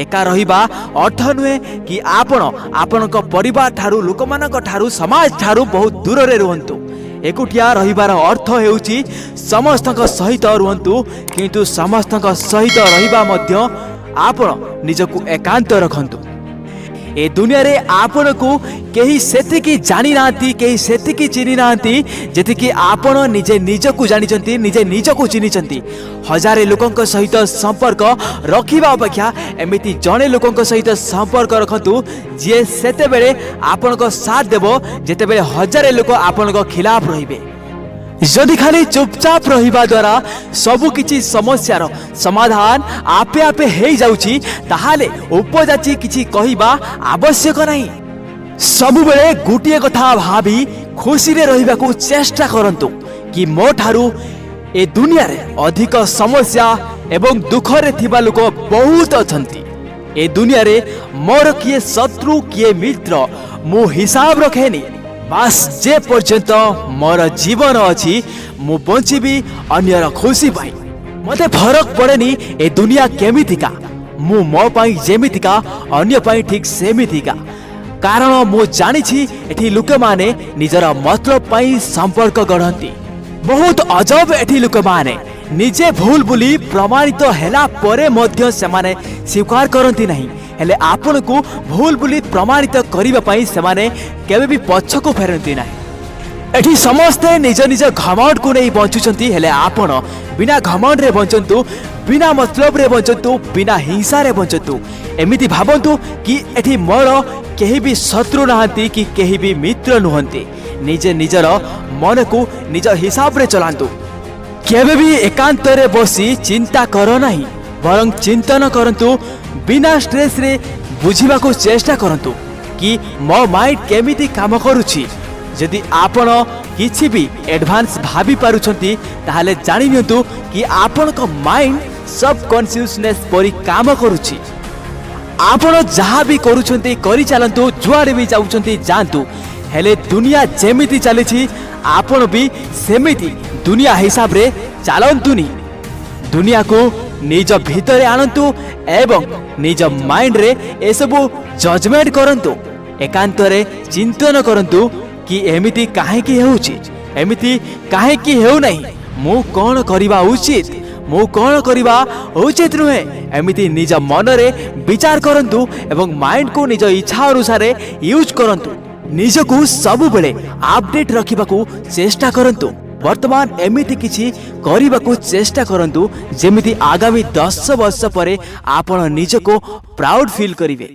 ଏକା ରହିବା ଅର୍ଥ ନୁହେଁ କି ଆପଣ ଆପଣଙ୍କ ପରିବାର ଠାରୁ, ଲୋକମାନଙ୍କ ଠାରୁ, ସମାଜ ଠାରୁ ବହୁତ ଦୂରରେ ରୁହନ୍ତୁ। ଏକୁଟିଆ ରହିବାର ଅର୍ଥ ହେଉଛି ସମସ୍ତଙ୍କ ସହିତ ରୁହନ୍ତୁ, କିନ୍ତୁ ସମସ୍ତଙ୍କ ସହିତ ରହିବା ମଧ୍ୟ ଆପଣ ନିଜକୁ ଏକାନ୍ତ ରଖନ୍ତୁ। ଏ ଦୁନିଆରେ ଆପଣଙ୍କୁ କେହି ସେତିକି ଜାଣିନାହାନ୍ତି, କେହି ସେତିକି ଚିହ୍ନି ନାହାନ୍ତି, ଯେତିକି ଆପଣ ନିଜେ ନିଜକୁ ଜାଣିଛନ୍ତି, ନିଜେ ନିଜକୁ ଚିହ୍ନିଛନ୍ତି। ହଜାରେ ଲୋକଙ୍କ ସହିତ ସମ୍ପର୍କ ରଖିବା ଅପେକ୍ଷା ଏମିତି ଜଣେ ଲୋକଙ୍କ ସହିତ ସମ୍ପର୍କ ରଖନ୍ତୁ, ଯିଏ ସେତେବେଳେ ଆପଣଙ୍କ ସାଥ ଦେବ, ଯେତେବେଳେ ହଜାରେ ଲୋକ ଆପଣଙ୍କ ଖିଲାପ ରହିବେ। ଯଦି ଖାଲି ଚୁପଚାପ ରହିବା ଦ୍ୱାରା ସବୁ କିଛି ସମସ୍ୟାର ସମାଧାନ ଆପେ ଆପେ ହେଇଯାଉଛି, ତାହେଲେ ଉପଯାଚି କିଛି କହିବା ଆବଶ୍ୟକ ନାହିଁ। ସବୁବେଳେ ଗୋଟିଏ କଥା ଭାବି ଖୁସିରେ ରହିବାକୁ ଚେଷ୍ଟା କରନ୍ତୁ କି ମୋ ଠାରୁ ଏ ଦୁନିଆରେ ଅଧିକ ସମସ୍ୟା ଏବଂ ଦୁଃଖରେ ଥିବା ଲୋକ ବହୁତ ଅଛନ୍ତି। ଏ ଦୁନିଆରେ ମୋର କିଏ ଶତ୍ରୁ, କିଏ ମିତ୍ର, ମୁଁ ହିସାବ ରଖେନି। ବାସ୍, ଯେ ପର୍ଯ୍ୟନ୍ତ ମୋର ଜୀବନ ଅଛି, ମୁଁ ବଞ୍ଚିବି ଅନ୍ୟର ଖୁସି ପାଇଁ। ମୋତେ ଫରକ ପଡ଼େନି ଏ ଦୁନିଆ କେମିତିକା। ମୁଁ ମୋ ପାଇଁ ଯେମିତିକା, ଅନ୍ୟ ପାଇଁ ଠିକ୍ ସେମିତିକା। କାରଣ ମୁଁ ଜାଣିଛି, ଏଠି ଲୋକମାନେ ନିଜର ମତଲବ ପାଇଁ ସମ୍ପର୍କ ଗଢ଼ନ୍ତି। ବହୁତ ଅଜବ, ଏଠି ଲୋକମାନେ ନିଜେ ଭୁଲ ବୋଲି ପ୍ରମାଣିତ ହେଲା ପରେ ମଧ୍ୟ ସେମାନେ ସ୍ୱୀକାର କରନ୍ତି ନାହିଁ, ହେଲେ ଆପଣଙ୍କୁ ଭୁଲ ବୋଲି ପ୍ରମାଣିତ କରିବା ପାଇଁ ସେମାନେ କେବେ ବି ପଛକୁ ଫେରନ୍ତି ନାହିଁ। ଏଠି ସମସ୍ତେ ନିଜ ନିଜ ଘମଣ୍ଡକୁ ନେଇ ବଞ୍ଚୁଛନ୍ତି, ହେଲେ ଆପଣ ବିନା ଘମଣ୍ଡରେ ବଞ୍ଚନ୍ତୁ, ବିନା ମତଲବରେ ବଞ୍ଚନ୍ତୁ, ବିନା ହିଂସାରେ ବଞ୍ଚନ୍ତୁ। ଏମିତି ଭାବନ୍ତୁ କି ଏଠି ମୋର କେହି ବି ଶତ୍ରୁ ନାହାନ୍ତି କି କେହି ବି ମିତ୍ର ନୁହନ୍ତି। ନିଜେ ନିଜର ମନକୁ ନିଜ ହିସାବରେ ଚଲାନ୍ତୁ। କେବେ ବି ଏକାନ୍ତରେ ବସି ଚିନ୍ତା କର ନାହିଁ, ବରଂ ଚିନ୍ତନ କରନ୍ତୁ। ବିନା ଷ୍ଟ୍ରେସ୍ରେ ବୁଝିବାକୁ ଚେଷ୍ଟା କରନ୍ତୁ କି ମୋ ମାଇଣ୍ଡ କେମିତି କାମ କରୁଛି। ଯଦି ଆପଣ କିଛି ବି ଆଡଭାନ୍ସ ଭାବି ପାରୁଛନ୍ତି, ତାହେଲେ ଜାଣି ନିଅନ୍ତୁ କି ଆପଣଙ୍କ ମାଇଣ୍ଡ ସବ୍ କନସିୟସନେସ୍ ପରି କାମ କରୁଛି। ଆପଣ ଯାହା ବି କରୁଛନ୍ତି କରିଚାଲନ୍ତୁ, ଯୁଆଡ଼େ ବି ଯାଉଛନ୍ତି ଯାଆନ୍ତୁ, ହେଲେ ଦୁନିଆ ଯେମିତି ଚାଲିଛି, ଆପଣ ବି ସେମିତି ଦୁନିଆ ହିସାବରେ ଚାଲନ୍ତୁନି। ଦୁନିଆକୁ ନିଜ ଭିତରେ ଆଣନ୍ତୁ ଏବଂ ନିଜ ମାଇଣ୍ଡରେ ଏସବୁ ଜଜମେଣ୍ଟ କରନ୍ତୁ। ଏକାନ୍ତରେ ଚିନ୍ତନ କରନ୍ତୁ କି ଏମିତି କାହିଁକି ହେଉଛି, ଏମିତି କାହିଁକି ହେଉନାହିଁ, ମୁଁ କ'ଣ କରିବା ଉଚିତ, ମୁଁ କ'ଣ କରିବା ଉଚିତ ନୁହେଁ। ଏମିତି ନିଜ ମନରେ ବିଚାର କରନ୍ତୁ ଏବଂ ମାଇଣ୍ଡକୁ ନିଜ ଇଚ୍ଛା ଅନୁସାରେ ୟୁଜ୍ କରନ୍ତୁ। ନିଜକୁ ସବୁବେଳେ ଅପଡେଟ୍ ରଖିବାକୁ ଚେଷ୍ଟା କରନ୍ତୁ। ବର୍ତ୍ତମାନ ଏମିତି କିଛି କରିବାକୁ ଚେଷ୍ଟା କରନ୍ତୁ, ଯେମିତି ଆଗାମୀ 10 ବର୍ଷ ପରେ ଆପଣ ନିଜକୁ ପ୍ରାଉଡ୍ ଫିଲ୍ କରିବେ।